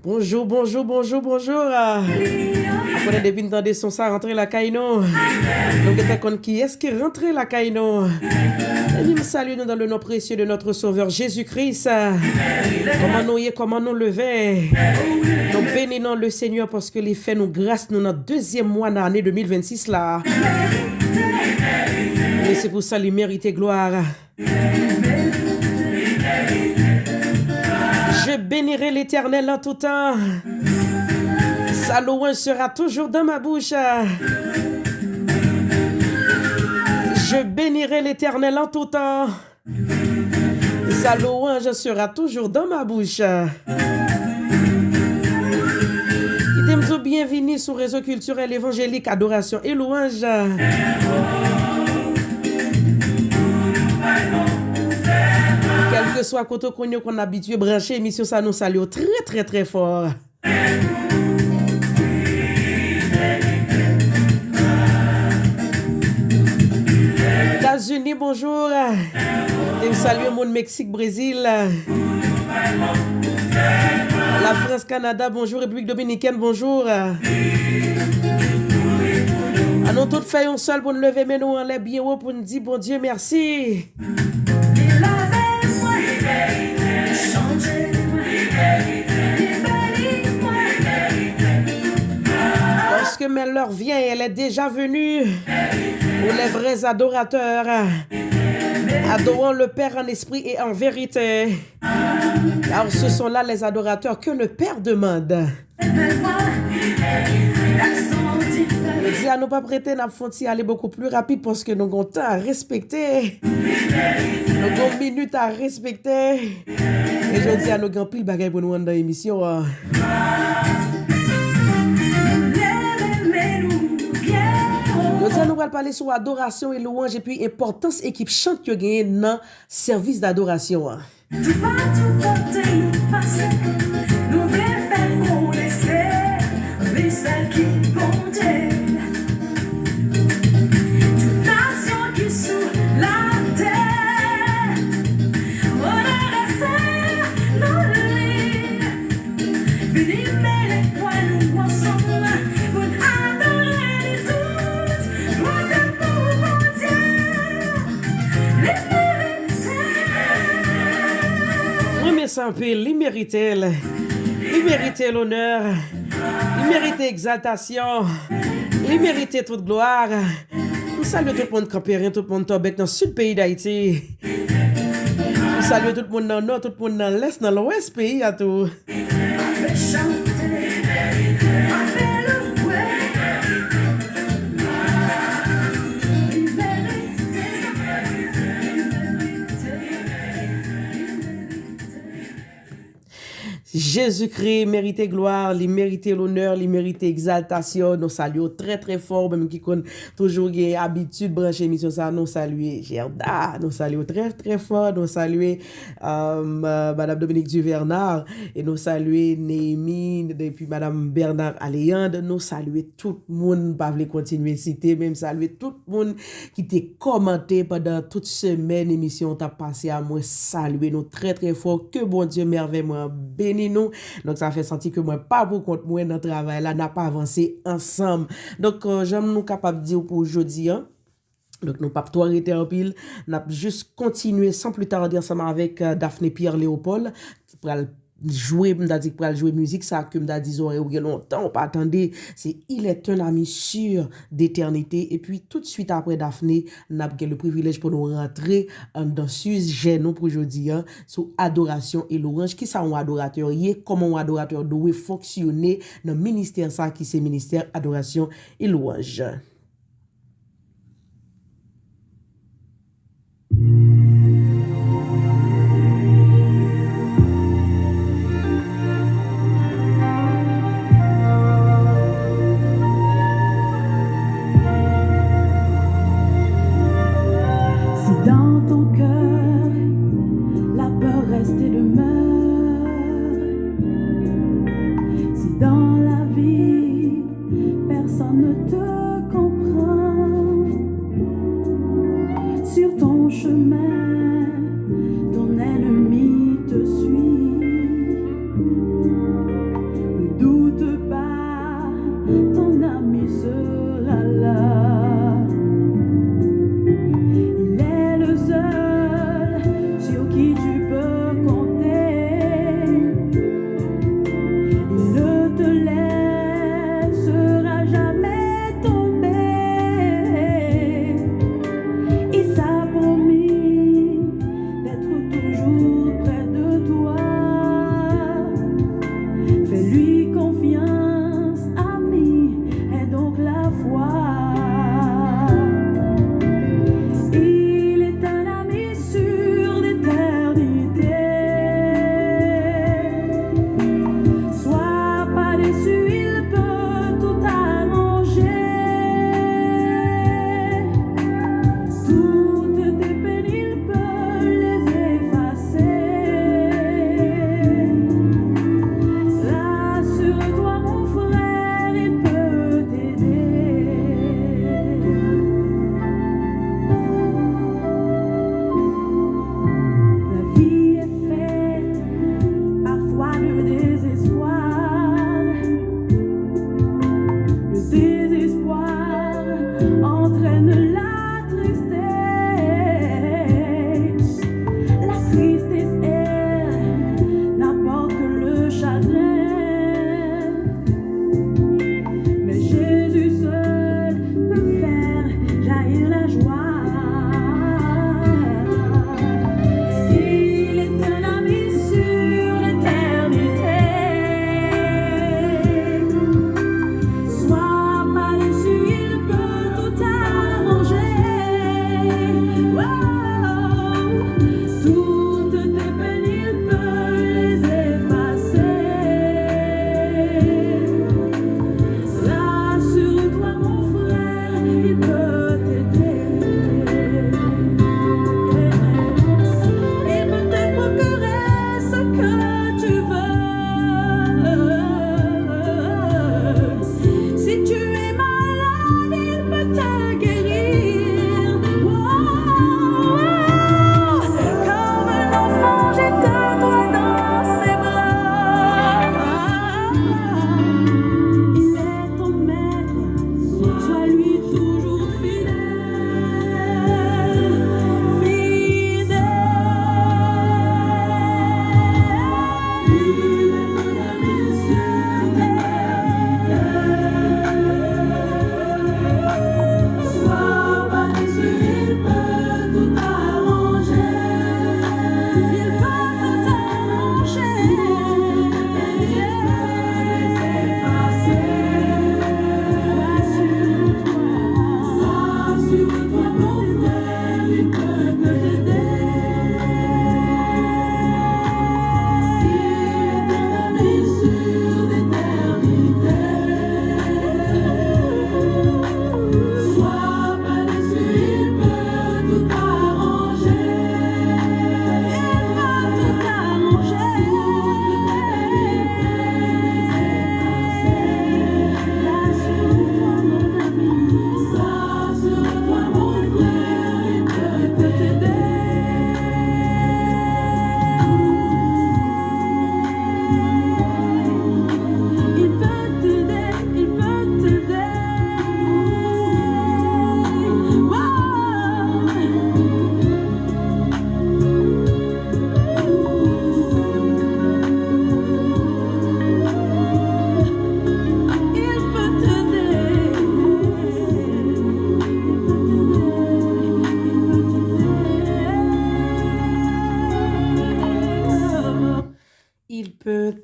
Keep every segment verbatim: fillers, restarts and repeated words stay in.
Bonjou, bonjou, bonjou, bonjou. Ou konnen depi n tande son sa rantre lakay nou, nou gentan konn kiyès ki rantre lakay nou. Ebyen, m salye nou dans le nom précieux de notre Sauveur Jésus-Christ. Kòman nou ye, kòman nou leve? Nou beni non le Seigneur paske li fè nou gras, nou nan dezyèm mwa nan ane de mil vennsis la. E se pou sa li merite glwa. Je bénirai l'Éternel en tout temps. Sa louange sera toujours dans ma bouche. Je bénirai l'Éternel en tout temps. Sa louange sera toujours dans ma bouche. Kite m di w byenvini sou rezo kiltirèl evanjelik Adorasyon e Lwanj. Kèlkeswa kote w konn ye, w konn abitye branche emisyon sa, nou salye w trè, trè, trè fò. Etazini, bonjou. Te m salye moun Meksik, Brezil. Lafrans, Kanada, bonjou. Repiblik Dominikèn, bonjou. An nou tout fè yon sèl pou n leve men nou anlè byen wo pou n di Bondye mèsi. Li lave mwen, li chanje mwen, li beni mwen. Parce que mais l'heure vient, elle est déjà venue, où les vrais adorateurs adorant le Père en esprit et en vérité. Car ce sont là les adorateurs que le Père demande. Jodi a, nou p ap rete, n ap fè yon ti ale bokou pli rapid paske nou gen yon tan a respekte. Nou gen yon minit a respekte. E jodi a, nou gen anpil bagay pou nou anndan emisyon an. Jodi a, nou pral pale sou adorasyon e lwanj epi enpòtans ekip chant yo genyen nan sèvis dadorasyon an. Toupatou kote nou pase, nou vle fè konnen se li sèl ki Bondye. Tout nasyon ki sou latè, onore se non li. Vini mele pwa nou ansanm pou n adore li tout. Glwa se pou Bondye. Li merite. Mwen renmen sa anpil, li merite l. Li merite lonè. Li merite egzaltasyon. Li merite tout glwa. M salye tout moun Kanperen, tout moun Tòbèk nan sid peyi Dayiti. M salye tout moun nan nò, tout moun nan lès, nan lwès peyi a tou. Jezikri merite glwa, li merite lonè, li merite egzaltasyon. Nou salye w trè, trè fò, ou menm ki konn toujou gen abitid branche emisyon sa, nou salye Gerda, nou salye w trè, trè fò, nou salye, euh, Madame Dominique Duvernard, e nou salye Néhémie, epi Madame Bernard Aléandre, nou salye tout moun, m pa vle kontinye site, men m salye tout moun ki te kòmante pandan tout semèn emisyon an t ap pase a. Mwen salye nou trè, trè fò. Ke Bondye mèvèyman beni nou. Donk, sa fè santi ke mwen pa pou kont mwen nan travay la. N ap avanse ansanm. Donk, euh, jan nou kapab di w pou jodi a, donk, nou p ap twò rete anpil. N ap jis kontinye san pli tarde ansanm avèk, euh, Daphné Pierre Léopold, ki pral jwe, m ta di k pral jwe mizik sa ke m ta di zòrèy ou gen lontan ou pa tande, se Il est un ami sûr d'éternité. Epi tout swit apre Daphné, n ap gen le privilèj pou nou rantre anndan sijè nou pou jodi a, sou adorasyon e lwanj. Kisa yon adoratè ye? Kòman yon adoratè dwe fonksyone nan ministè sa ki se ministè adorasyon e lwanj? Si dans ton cœur la peur reste et demeure, si dans la vie personne ne te comprend, sur ton chemin ton ennemi te suit.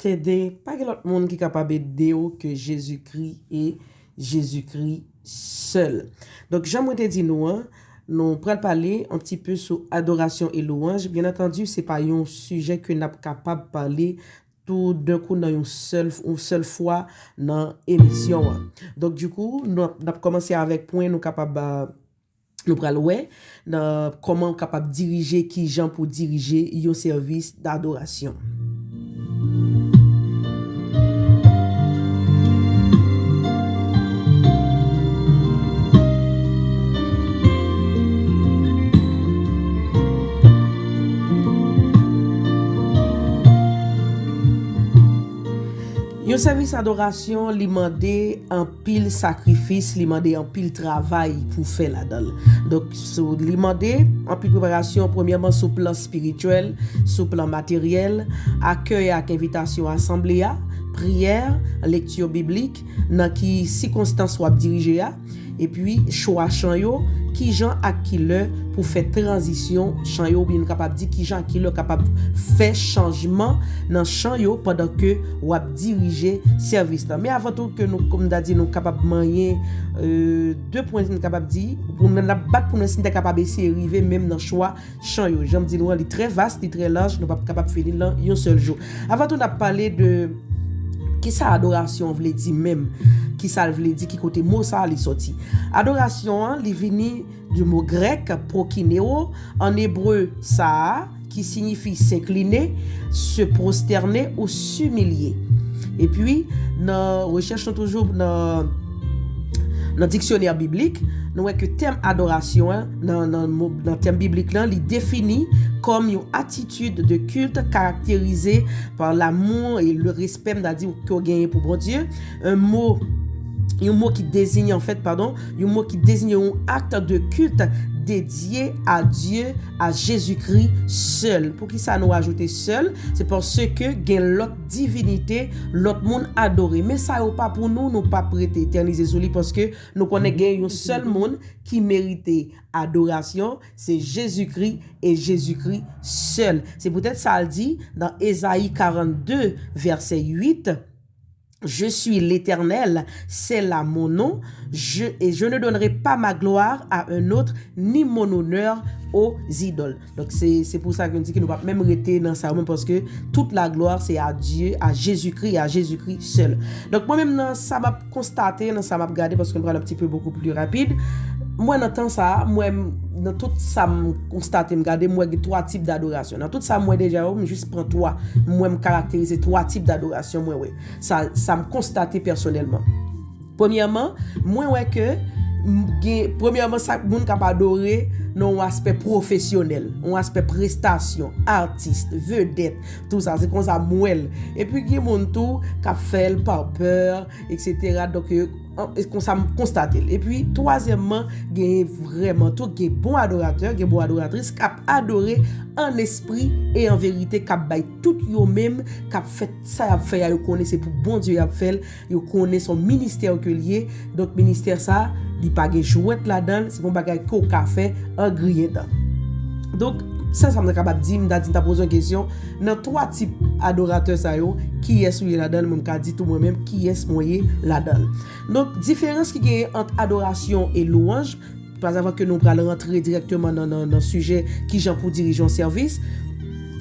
Tande, pa gen lòt moun ki kapab ede w ke Jezikri e Jezikri sèl. Donk, jan mwen te di nou an, nou pral pale yon ti pe sou adorasyon e lwanj. Byen antandi, se pa yon sijè ke n ap kapab pale tou d'un coup nan yon sèl, yon sèl fwa nan emisyon an. Donk, dikou, nou ap, n ap kòmanse avèk pwen nou kapab, a, nou pral wè nan kòman w kapab dirije, kijan pou dirije yon sèvis dadorasyon. Yon sèvis adorasyon, li mande anpil sakrifis, li mande anpil travay pou fè ladan l. Donk, sou, li mande anpil preparasyon, premyèman sou plan espirityèl, sou plan materyèl, akèy ak envitasyon asanble a, priyè, lekti biblik, nan ki sikonstans w ap dirije a, epi chwa chan yo, kijan ak kilè pou fè tranzisyon chan yo, oubyen nou kapab di kijan ak kilè w kapab fè chanjman nan chan yo pandan ke w ap dirije sèvis la. Men avan tou ke nou, kòm m ta di, nou kapab manyen, e, de pwen, nou kapab di, pou n ap bat pou n wè si n ta kapab eseye rive menm nan chwa chan yo. Jan m di nou an, li trè vas, li trè laj, nou p ap kapab fini l nan yon sèl jou. Avan tou, n ap pale de kisa adorasyon vle di menm, kisa l vle di, ki kote mo sa a li sòti. Adorasyon an, li vini di mo grèk prokineo, an ebre sa a, ki siyifi s'incliner, se prosterner ou s'humilier. Epi, nan rechèch nou toujou, nan, nan diksyonè biblik, nou wè ke tèm adorasyon an, nan, nan mo, nan tèm biblik lan, li defini kòm yon attitude de culte caractérisée par l'amour et le respect, m ta di, ke w genyen pou Bondye, un mot, yon mo ki deziyen, an fèt, padon, yon mo ki deziyen yon acte de culte dédié à Dieu, à Jésus-Christ seul. Poukisa nou ajoute sèl? Se paske gen lòt divinite, lòt moun adore. Men sa yo pa pou nou, nou p ap rete etènize sou li paske nou konnen gen yon sèl moun ki merite adorasyon, se Jezikri e Jezikri sèl. Se poutèt sa l di nan Ezayi karannde, vèsè uit, Je suis l'Éternel, c'est là mon nom, je, et je ne donnerai pas ma gloire à un autre, ni mon honneur aux idoles. Donk, se, se pou sa ke nou di ke nou p ap menm rete nan sa yo menm, paske toute la gloire, c'est à Dieu, à Jésus-Christ et à Jésus-Christ seul. Donk, mwen menm, nan sa m ap konstate, nan sa m ap gade, paske m pral un petit peu beaucoup plus rapide, mwen, nan tan sa a, mwen, nan tout sa m konstate, m gade, m wè gen twa tip dadorasyon. Nan tout sa m wè deja yo, m jis pran twa. M wè m karakterize twa tip dadorasyon, mwen wè. Sa, sa m konstate pèsonèlman. Premyèman, mwen wè ke m gen, premyèman, sa moun k ap adore nan yon aspè pwofesyonèl, yon aspè prestasyon, atis, vedèt, tou sa, se konsa m wè l. Epi gen moun tou k ap fè l pa pè, etsetera. Donk, e, an, e konsa m konstate l. Epi, twazyèmman, gen vrèman tou, gen bon adoratè, gen bon adoratris k ap adore an espri e an verite, k ap bay tout yo menm, k ap fè sa y ap fè a, yo konnen se pou Bondye y ap fè l, yo konnen se yon ministè ke l ye. Donk, ministè sa, li pa gen jwèt ladan l, se pa yon bagay ke w ka fè an griyen dan. Donk, sèl sa m ta kapab di, m ta di, m ta poze yon kesyon, nan twa tip adoratè sa yo, kiyès ou ye ladan l? Mwen, m ka di tou mwen menm, kiyès mwen ye ladan l. Donk, diferans ki genyen ant adorasyon e lwanj, pa avan ke nou pral rantre dirèkteman nan, nan, nan sijè kijan pou dirije yon sèvis,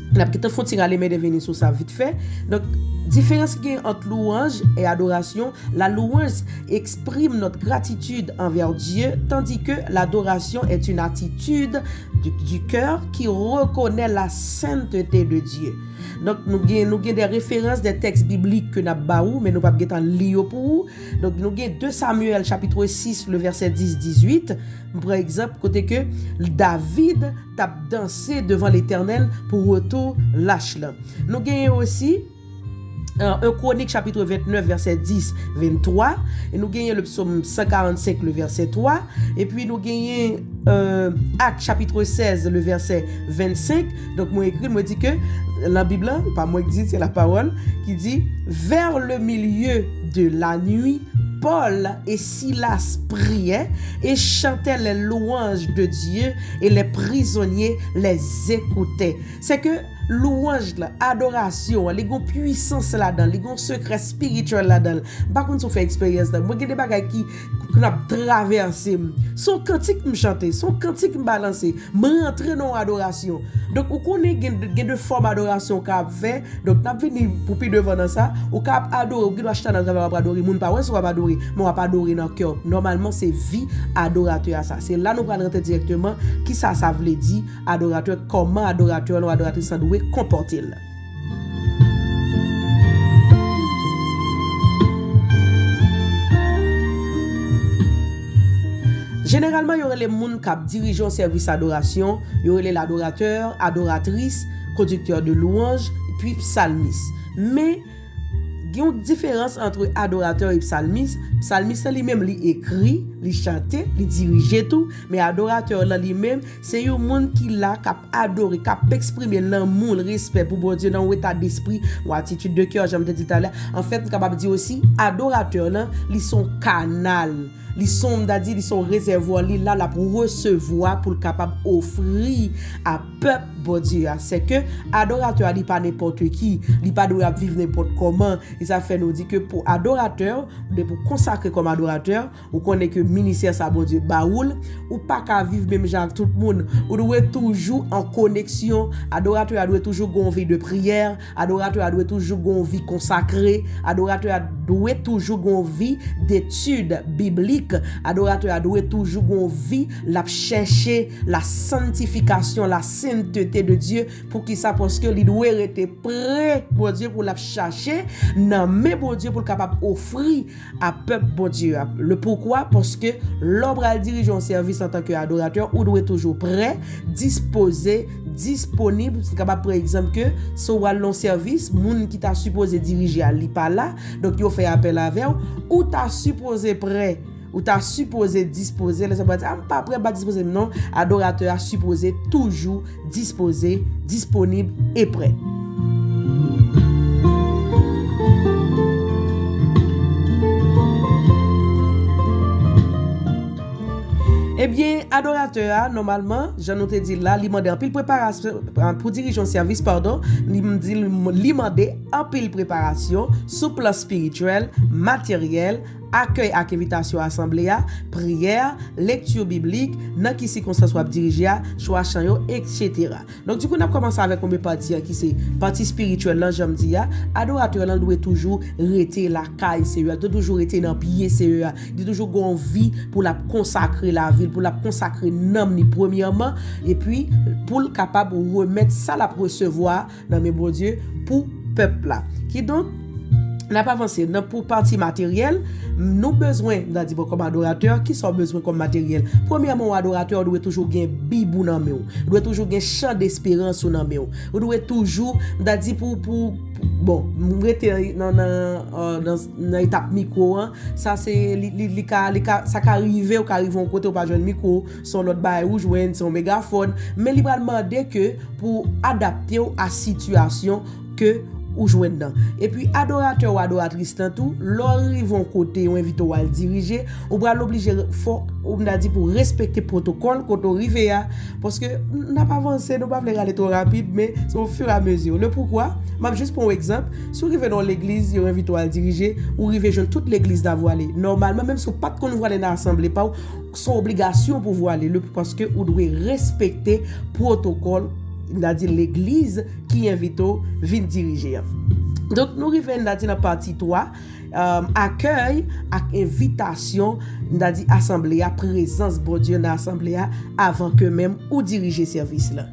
n ap gentan fè yon ti rale men de vini sou sa vit fè. Donk, diferans ki genyen ant louange et adoration, la louange exprime notre gratitude envers Dieu, tandis que l'adoration est une attitude du, du cœur qui reconnaît la sainteté de Dieu. Donk, nou gen, nou gen de referans, de tèks biblik ke n ap ba ou, men nou p ap gentan li yo pou ou. Donk, nou gen de Samyèl, chapit sis, le vèsè dis, dizuit. M pran egzanp kote ke David t ap danse devan Letènèl pou retou lach lan. Nou genyen osi, euh, un Kronik, chapit vennèf, vèsè dis, venntwa. E nou genyen le Psaume cent quarante-cinq, le vèsè twa. Epi nou genyen, euh, Actes, chapit sèz, le vèsè vennsenk. Donk, mwen ekri, mwen di ke, nan Bib lan, pa mwen ki di, se la parole, ki di, vers le milieu de la nuit, Paul et Silas priaient et chantaient les louanges de Dieu, et les prisonniers les écoutaient. Se ke louwanj lan, adorasyon an, li gon pwisans ladan l, li gon sekrè espirityèl ladan l. M pa konn si w fè eksperyans la. Mwen gen de bagay ki, ki ap travèse m. Se yon kantik m chante, se yon kantik m balanse. M rantre nan yon adorasyon. Donk, ou konnen gen, gen de fòm adorasyon w ka ap fè. Donk, n ap vini pou pi devan nan sa. Ou ka ap adore, ou gen dwa chita nan travay w ap adore. Moun pa wè si w ap adore, men w ap adore nan kè w. Nòmalman, se vi adoratè a sa. Se la nou pral rantre dirèkteman. Kisa sa vle di, adoratè? Kòman adoratè lan ou adoratris lan dwe konpòte l? Jeneralman, yo rele moun k ap dirije yon sèvis adorasyon, yo rele l adoratè, adoratris, conducteur de louange, epi psalmis. Men, gen yon diferans ant adoratè e psalmis. Psalmis lan li menm, li ekri, li chante, li dirije tou, men adoratè lan li menm, se yon moun ki la, k ap adore, k ap eksprime lanmou l, respè pou Bondye nan yon eta despri, yon atitid de kè, jan m te di talè. Anfèt, m kapab di osi, adoratè lan, li se yon kanal. Li se yon, m ta di, li se yon rezèvwa, li la, l ap resevwa pou l kapab ofri a pèp Bondye a. Se ke adoratè a, li pa nenpòt ki, li pa dwe ap viv nenpòt kòman. E sa fè nou di ke pou adoratè, ou dwe pou konsakre kòm adoratè, ou konnen ke ministè sa Bondye ba ou l, ou pa ka viv menm jan ak tout moun. Ou dwe toujou an koneksyon. Adoratè a dwe toujou gen yon vi de priyè. Adoratè a dwe toujou gen yon vi konsakre. Adoratè a dwe toujou gen yon vi detid biblik. Adoratè a dwe toujou gen yon vi l ap chèche la sanctification, la sainteté de Dieu. Poukisa? Paske li dwe rete pre Bondye pou l ap chache nan men Bondye pou l kapab ofri a pèp Bondye a. Le poukwa? Paske lè w pral dirije yon sèvis antanke adoratè, ou dwe toujou prè, dispoze, disponib. N kapab pran egzanp ke si w pral nan yon sèvis, moun ki ta sipoze dirije a, li pa la, donk yo fè apèl avè w, ou ta sipoze prè, ou ta sipoze dispoze. Lè sa pral di, "A, m pa prè, m pa dispoze." Non, adoratè a sipoze toujou dispoze, disponib e prè. Ebyen, adoratè a, nòmalman, jan nou te di l la, li mande anpil preparasyon, pou dirije yon sèvis, padon, li, li mande anpil preparasyon sou plan espirityèl, materyèl, akèy ak envitasyon asanble a, priyè, lekti biblik, nan ki sikonstans w ap dirije a, chwa chan yo, etsetera. Donk, dikou, n ap kòmanse avèk premye pati a, ki se pati espirityèl lan, jan m di a. Adoratè lan dwe toujou rete lakay Seyè a, dwe toujou rete nan pye Seyè a, li toujou gen yon vi pou l ap konsakre lavi l, pou l ap konsakre nanm li premyèman, epi pou l kapab remèt sa l ap resevwa nan men Bondye pou pèp la. Kidonk, n ap avanse nan pou pati materyèl, nou bezwen, m ta di, bon, kòm adoratè, kisa w bezwen kòm materyèl? Premyèman, yon adoratè dwe toujou gen Bib ou nan men w. Ou dwe toujou gen chan desperans ou nan men w. Ou dwe toujou, m ta di, pou, pou, pou, bon, m rete nan, nan, euh, nan, nan etap mikwo an. Sa se, li, li, li ka, li ka, sa ka rive, ou ka rive yon kote, ou pa jwenn mikwo, se yon lòt bagay ou jwenn, se yon megafòn. Men li pral mande ke pou adapte w a sitiyasyon ke ou jwenn nan. Epi adoratè ou adoratris lan tou, lè w rive yon kote, yo envite w al dirije, ou pral oblije fò, ou m ta di pou respekte pwotokòl kote w rive a. Paske n ap avanse, nou pa vle rale twò rapid, men se au fur et à mesure. Le poukwa, m ap jis pran yon egzanp. Si w rive nan yon legliz, yo envite w al dirije, ou rive jwenn tout legliz la vwale. Nòmalman, menm si w pa t konn vwale nan asanble pa w, se yon obligasyon pou vwale, le, paske ou dwe respekte pwotokòl, n a di legliz ki envite w vin dirije a. Donk, nou rive, n a di nan pati twa, euh, akèy ak envitasyon, n a di asanble a, prezans Bondye nan asanble a, avan ke menm ou dirije sèvis la.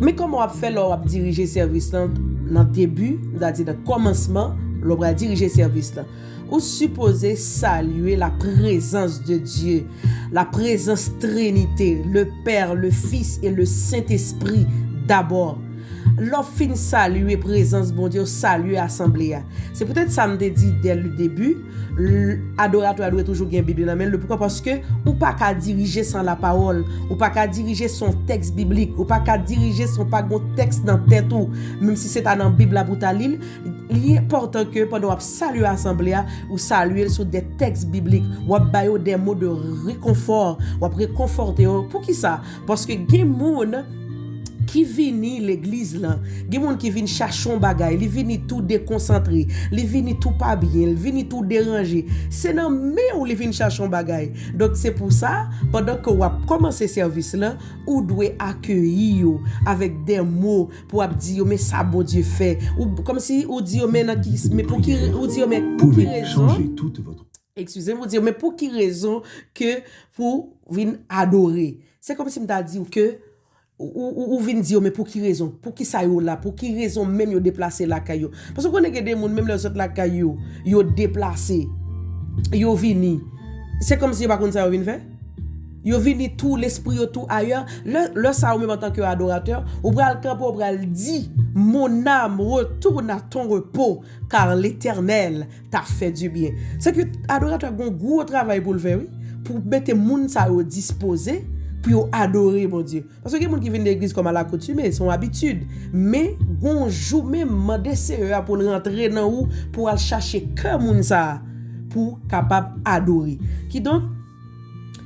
Men kòman w ap fè lè w ap dirije sèvis lan nan debi, sètadi nan kòmansman, lè w pral dirije sèvis lan? Ou sipoze salye la prezans de Dye, la prezans Trinite, le Père, le Fils et le Saint-Esprit dabò. Lè w fin salye prezans Bondye, w salye asanble a. Se poutèt sa m te di dès le début, l- adoratè a dwe toujou gen Bib li nan men l. Poukwa? Paske ou pa ka dirije san lapawòl, ou pa ka dirije san tèks biblik, ou pa ka dirije san pa gon tèks nan tèt ou. Menm si se ta nan Bib la pou ta li l, li enpòtan ke pandan w ap salye asanble a, ou salye l sou de tèks biblik, w ap ba yo de mo de rekonfò, w ap rekonfòte yo. Poukisa? Paske gen moun ki vini legliz lan, gen moun ki vin chache yon bagay, li vini tou dekonsantre, li vini tou pa byen, li vini tou deranje. Se nan men w li vin chache yon bagay. Donk se pou sa, pandan ke w ap kòmanse sèvis lan, ou dwe akeyi yo avèk de mo pou w ap di yo, men sa Bondye fè. Ou kòmsi ou di yo, men nan ki, men pou ki, ou di yo, men pou ki rezon, eskize m, ou di yo, men pou ki rezon ke pou vin adore. Se kòmsi m ta di w ke ou, ou, ou vin di yo, men pou ki rezon? Pou ki sa yo la? Pou ki rezon menm yo deplase lakay yo? Paske w konnen gen de moun, menm lè yo sot lakay yo, yo deplase, yo vini. Se kòmsi yo pa konn sa yo vin fè. Yo vini tou, lespri yo tou ayè. Lè, lè sa ou menm antanke adoratè, ou pral kanpe, ou pral di, mon âme, retourne à ton repos, car l'Éternel t'a fait du bien. Se ke adoratè gen yon gwo travay pou l fè, wi. Pou mete moun sa yo dispoze pou yo adore Bondye. Paske gen moun ki vin legliz kòm alakoutime, se yon abitid. Men, gon jou menm, mande Seyè a pou l rantre nan ou, pou al chache kè moun sa a, pou kapab adore. Kidonk,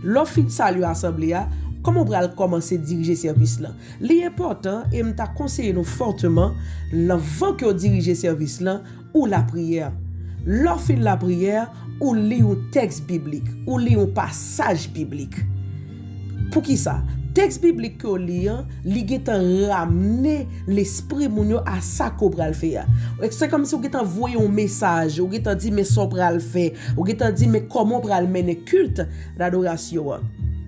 lè w fin salye asanble a, kòman w pral kòmanse dirije sèvis lan? Li enpòtan, e m ta konseye nou fòteman, anvan ke w dirije sèvis lan, ou lapriyè. Lè w fin lapriyè, ou li yon tèks biblik, ou li yon pasaj biblik. Poukisa? Tèks biblik ke w li an, li gentan ramne lespri moun yo a sa ke w pral fè a. Se kòmsi w gentan voye yon mesaj, ou gentan di men sa w pral fè, ou gentan di men kòman w pral mennen kilt dadorasyon an.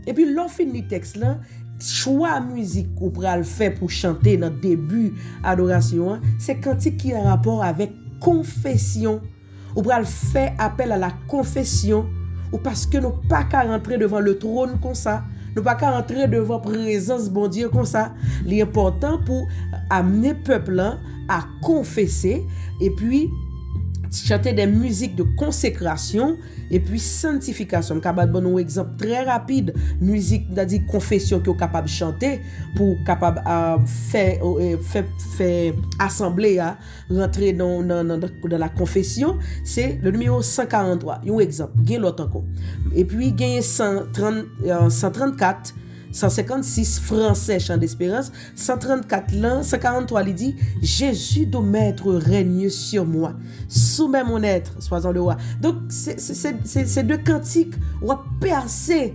Epi lè w fin li tèks lan, chwa mizik ou pral fè pou chante nan debi adorasyon an, se kantik ki an rapò avèk konfesyon. Ou pral fè apèl a la konfesyon. Ou, paske nou pa ka rantre devan le tròn konsa. Nou pa ka rantre devan prezans Bondye konsa. Li enpòtan pou amne pèp lan a konfese, epi chante de mizik de konsekrasyon, epi santifikasyon. M ka ba, ban nou egzanp trè rapid. Mizik, m ta di konfesyon ke w kapab chante pou w kapab, ah, fè, eh, fè, fè asanble a rantre nan, nan, nan, nan la konfesyon, se le nimewo san karanntwa. Yon egzanp, gen lòt ankò. Epi genyen san trant, eh, san trannkat, san senkannsis, fransè, Chan Desperans, san trannkat lan, san karanntwa, li di, Jésus doit mettre règne sur moi. Soumets mon être, sois en le roi. Donk, se, se, se, se, se de kantik, w ap pèse.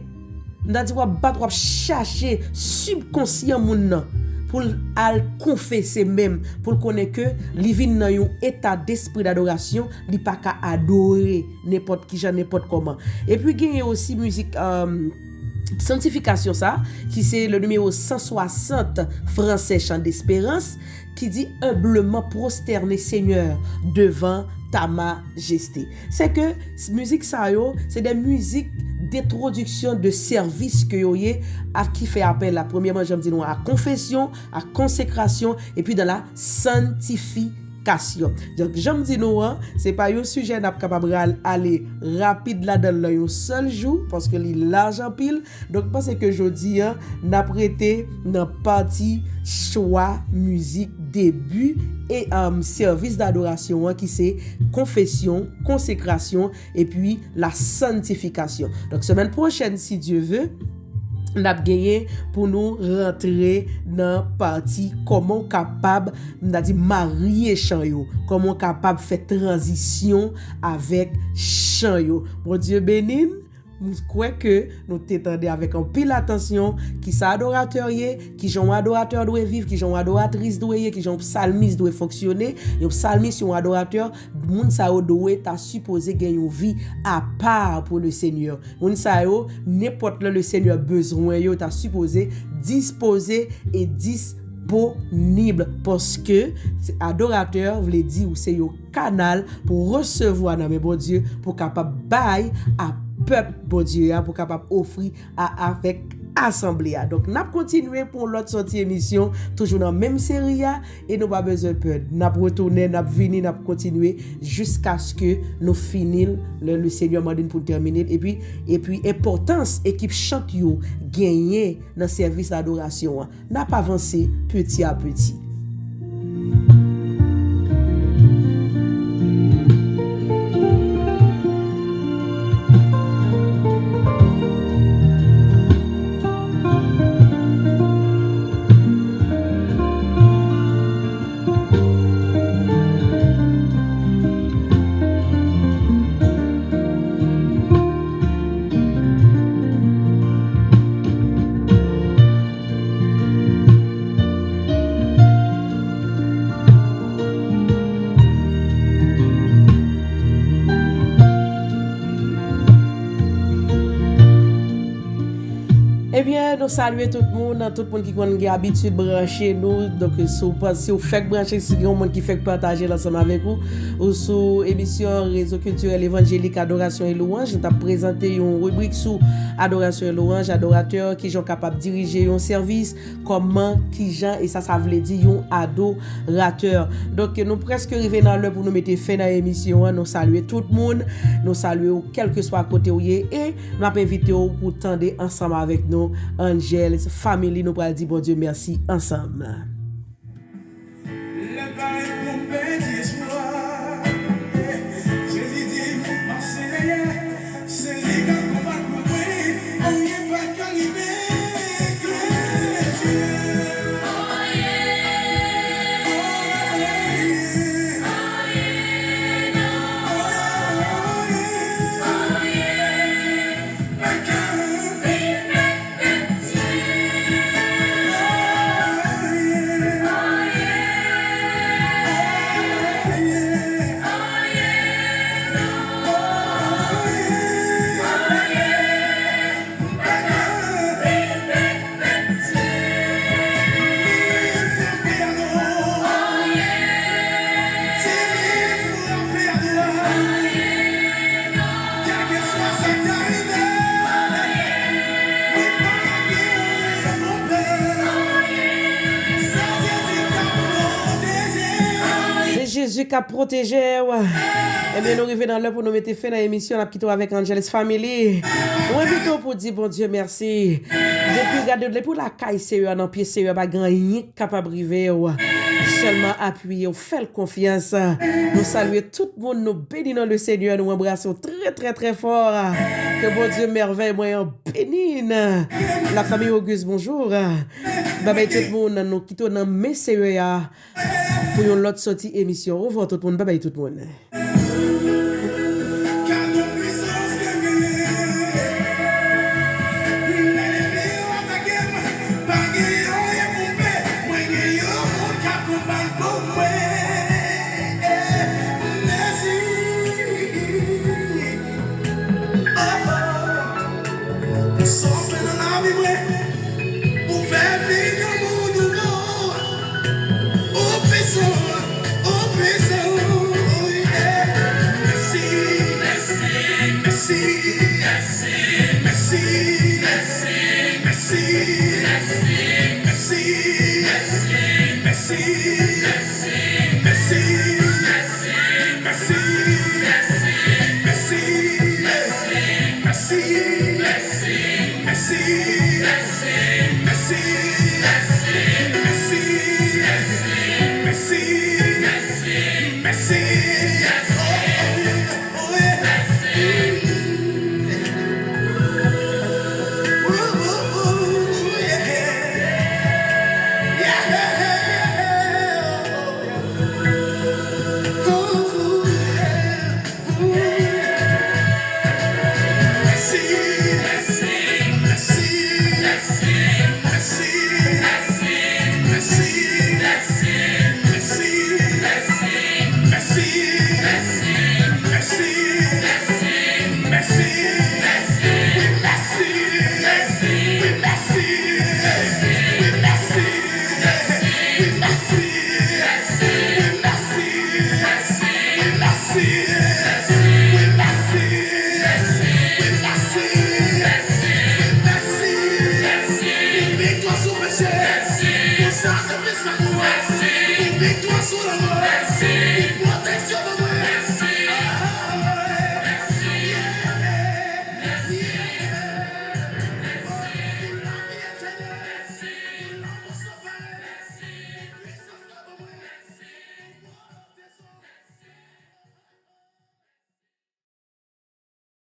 M ta di w ap bat, w ap chache sibkonsyan moun nan pou l al konfese menm, pou l konnen ke li vin nan yon eta despri dadorasyon, li pa ka adore nenpòt kijan, nenpòt kòman. Epi genyen osi mizik, euh, santifikasyon sa, ki se le nimewo san swasant fransè Chan Desperans, ki di humblement prosterné Seigneur devant ta majeste. Se ke s- mizik sa yo, se de mizik d'entwodiksyon de sèvis ke yo ye, a ki fè apèl la, premyèman, jan m di nou, a konfesyon, a konsekrasyon, epi dan la santifikasyon. Donk, jan m di nou an, se pa yon sijè n ap kapab ral- ale rapid ladan l nan yon sèl jou, paske li laj anpil. Donk, m panse ke jodi an, n ap rete nan pati chwa mizik debi e, um, sèvis dadorasyon an, ki se konfesyon, konsekrasyon, epi la santifikasyon. Donk, semèn pwochèn, si Dye ve, n ap genyen pou nou rantre nan pati kòman w kapab, m ta di, marye chan yo, kòman w kapab fè tranzisyon avèk chan yo. Bondye beni n. M kwè ke nou te tande avèk anpil atansyon kisa adoratè ye, kijan yon adoratè dwe viv, kijan yon adoratris dwe ye, kijan yon psalmis dwe fonksyone. Yon psalmis, yon adoratè, moun sa yo dwe ta sipoze gen yon vi apa pou le Senyè. Moun sa yo, nenpòt lè le Senyè bezwen yo, ta sipoze dispoze e disponib, paske adoratè vle di ou se yon kanal pou resevwa nan men Bondye, pou kapab bay a pèp Bondye a, pou kapab ofri a, avèk asanble a. Donk, n ap kontinye pou yon lòt sòti emisyon, toujou nan menm seri a, e nou pa bezwen pè. N ap retounen, n ap vini, n ap kontinye jiskaske nou fini l, lè le Senyè mande n pou n tèmine l, epi, epi enpòtans ekip chant yo genyen nan sèvis adorasyon an. N ap avanse peti a peti. Ebyen, nou salye tout moun, tout moun ki konn gen abitid branche nou. Donk, si w pa, si w fèk branche, si gen yon moun ki fèk pataje l ansanm avèk ou, ou sou emisyon Rezo Kiltirèl Evanjelik Adorasyon e Lwanj, nou t ap prezante yon ribrik sou adorasyon e lwanj, adoratè, kijan w kapab dirije yon sèvis, kòman, kijan, e sa, sa vle di yon adoratè. Donk, nou prèske rive nan lè pou nou mete fen nan emisyon an. Nou salye tout moun, nou salye w kèlkeswa kote w ye, e n ap envite w pou tande ansanm avèk nou Angels Family. Nou pral di Bondye mèsi ansanm. Lè parèt pou m pèdi espwa, Jezi di m, pase dèyè, se li k ap konbat pou mwen, anyen pa ka rive. Se Jezi k ap pwoteje w. Ebyen, nou rive nan lè pou nou mete fen nan emisyon. N ap kite w avèk Angeles Family. Nou envite w pou di Bondye mèsi. Depi, gade, depi w lakay Seyè a, nan pye Seyè a, pa gen anyen k kapab rive w. Sèlman apiye w, fè l konfyans. Nou salye tout moun, nou beni non le Senyè, nou anbrase w trè, trè, trè fò. Ke Bondye mèvèy mwen an beni n. Lafanmi Auguste, bonjou. Babay tout moun, nou kite w nan men Seyè a pou yon lòt sòti emisyon. Orevwa tout moun, babay tout moun. Sa w fè nan lavi mwen, ou fè vin yon moun nouvo. Ou pwisan, ou pwisan, wi, eh. Mèsi